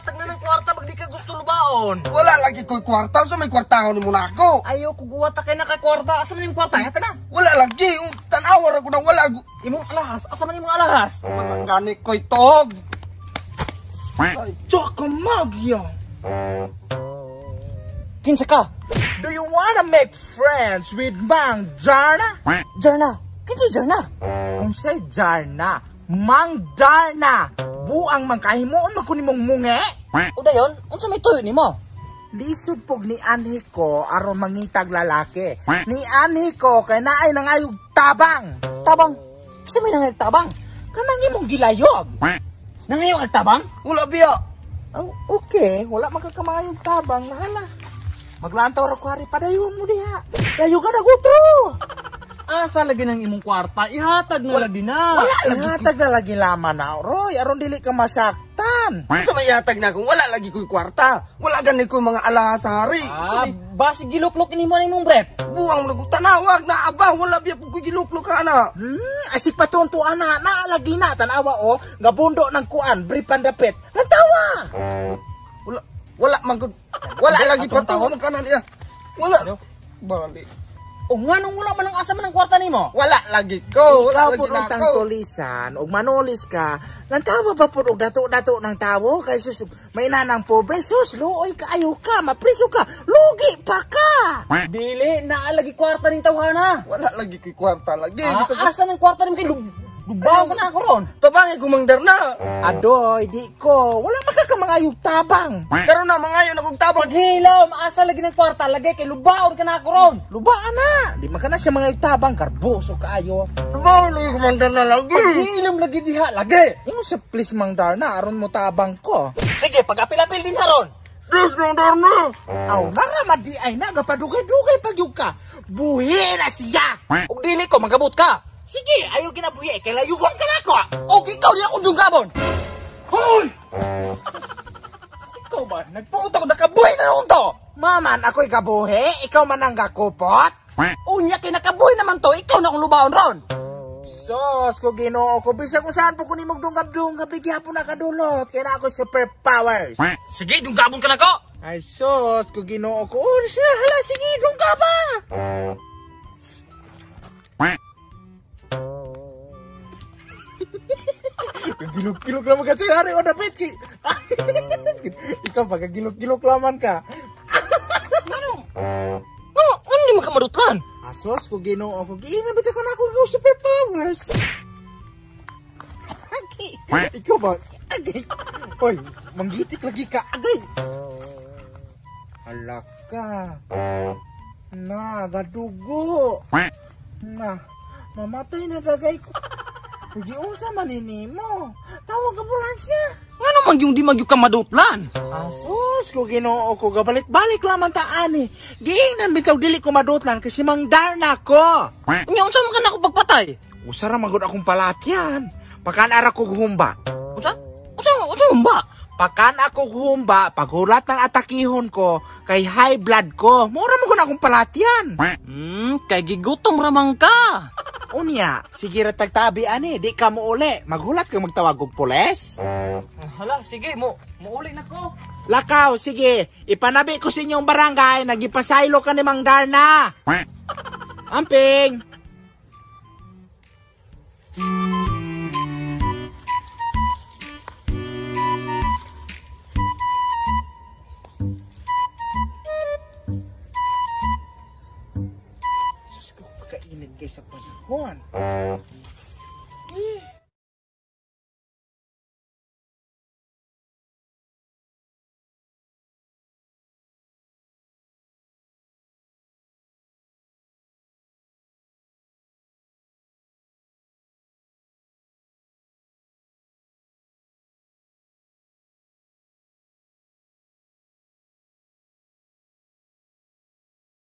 Ihatag na ng kwarta pag di ka gusto lubaon. Wala lagi ko'y kwarta. Sa may kwartahon ni mo na ako. Ayaw ko guwata kay nakakwarta. Asa man imong kwarta? Ihatag na. Wala lagi. Tanawar ako na wala. Imong alahas. Asa man imong alahas? Wala gani ko'y tog. Ay, Tsaka magya. Kinsa ka? Do you wanna make friends with Mang Darna? Jarna. Kinsa Jarna? Unsay Jarna? Mang Darna. Buang man kahimuon man ko nimong mungi. O dayon, unsa may tuyo nimo? Lisod pog ni anhi ko aron mangitag lalaki. Ni anhi ko kay naay nangayog tabang. Tabang. Kinsa may nangayog tabang? Kanang imong gilayog. Nangayog kag tabang? wala biya. Oh, okay, wala man ka kamangayog tabang, hala. Maglantaw ra ko hari padayon mo diha. Layo ka na gutro. Asa lagi ng imong kwarta? Ihatag na lagi na. Wala lagi. Ihatag na lagi laman na, Roy, aron dili ka masaktan. Sa may ihatag na kung wala lagi ko'y kwarta. Wala gani ko'y mga alahas sa hari. Ah, basi giluklok nimo na imong brep. Buang na tanawag na aba. Wala biya po ko'y giluklok ka na. Asik patunto ana, naalagi na tanawa o, gabundo ng kuan, brief pandapit. Nantawa. Wala, wala man ko. Wala lagi patahon ka na niya. Wala. Bali. O nganong wala man ang asa man ang kwarta nimo? Wala lagi ko. Wala Ikaw lagi po na ng ako. tulisan, ug manulis ka, lantawa ba po og dato-dato ng tawo? Kay sus, may nanang pobre, sus, luoy ka, ayaw ka, mapriso ka, lugi pa ka! Dili, naalagi kwarta ning tawhana. Wala lagi ko'y kwarta lagi. Ah, Bisag- asa ng kwarta nimo kay lubaw ka na ako ron. Tabangay ko Mang Darna. Adoy, di ko, wala makakamangayog tabang. Karon na mangayon akong tabang. Paghilom, asa lagi ng kwarta lagi kay lubaon ka na ako ron. Lubaan na, di man ka na siya mga tabang, karboso kaayo. Tabangay lagi ko Mang Darna lagi. Paghilom lagi diha lagi. Ingon sa please Mang Darna, aron mo tabang ko. Sige, pag-apil-apil din ron. Please Mang Darna. Aw, nara di ay na, gapadugay-dugay pagyug ka. Buhi na siya! Ug dili ko magabot ka. Sige, ayaw kinabuhi, kay layugon ka na ako. Og ikaw di ako dunggabon. Hoy! Ikaw ba? Nagpuot ako nakabuhi na noon to. Maman, ako'y gabuhi, ikaw man ang gakupot. Unya kay nakabuhi naman to, ikaw na akong lubaon ron. Sos, ko Ginoo ko, bisag kung saan po ko nimog dunggab-dunggab, bigya po nakadulot, kaya na ako superpowers. Sige, dunggabon ka na ko. Ay, sos, ko Ginoo ko, oh, siya, hala, sige, dunggaba. Gilok-gilok naman ka siya, hari o dapit ki. Ikaw ba, gilok-gilok laman ka. Ano? Ano? Ano di mo ka marutlan? Asos, ko Ginoo ko, giina ba ko na ako go superpowers? Agay. Ikaw ba? Agay. Hoy, manggitik lagi ka. Agay. Ala ka. Na, gadugo. Na, mamatay na dagay ko. Giunsa man ni mo. Tawag ambulansya. Ngano man yung di magyug ka madutlan? Asos, ko Ginoo ko, gabalik-balik lamang taan eh. Giingnan bitaw dili ko madutlan kasi Mang Darna ko. Unya unsa man ka na ako pagpatay? Usa ra magud akong palatyan. Pakan ara ko humba. Unsa? Unsa unsa humba? Pakan ako humba, paghulat ng atakihon ko kay high blood ko. Mura mo gud akong palatyan. Kay gigutom ra man ka. Unya, sige ra tagtabi ani, di ka mo uli. Maghulat ka magtawag og pulis. Hala, sige mo, muuli na ko. Lakaw, sige. Ipanabi ko sa inyong barangay, nagipasaylo ka ni Mang Darna. Amping! Sus ko, pagkainit kay sa panahon.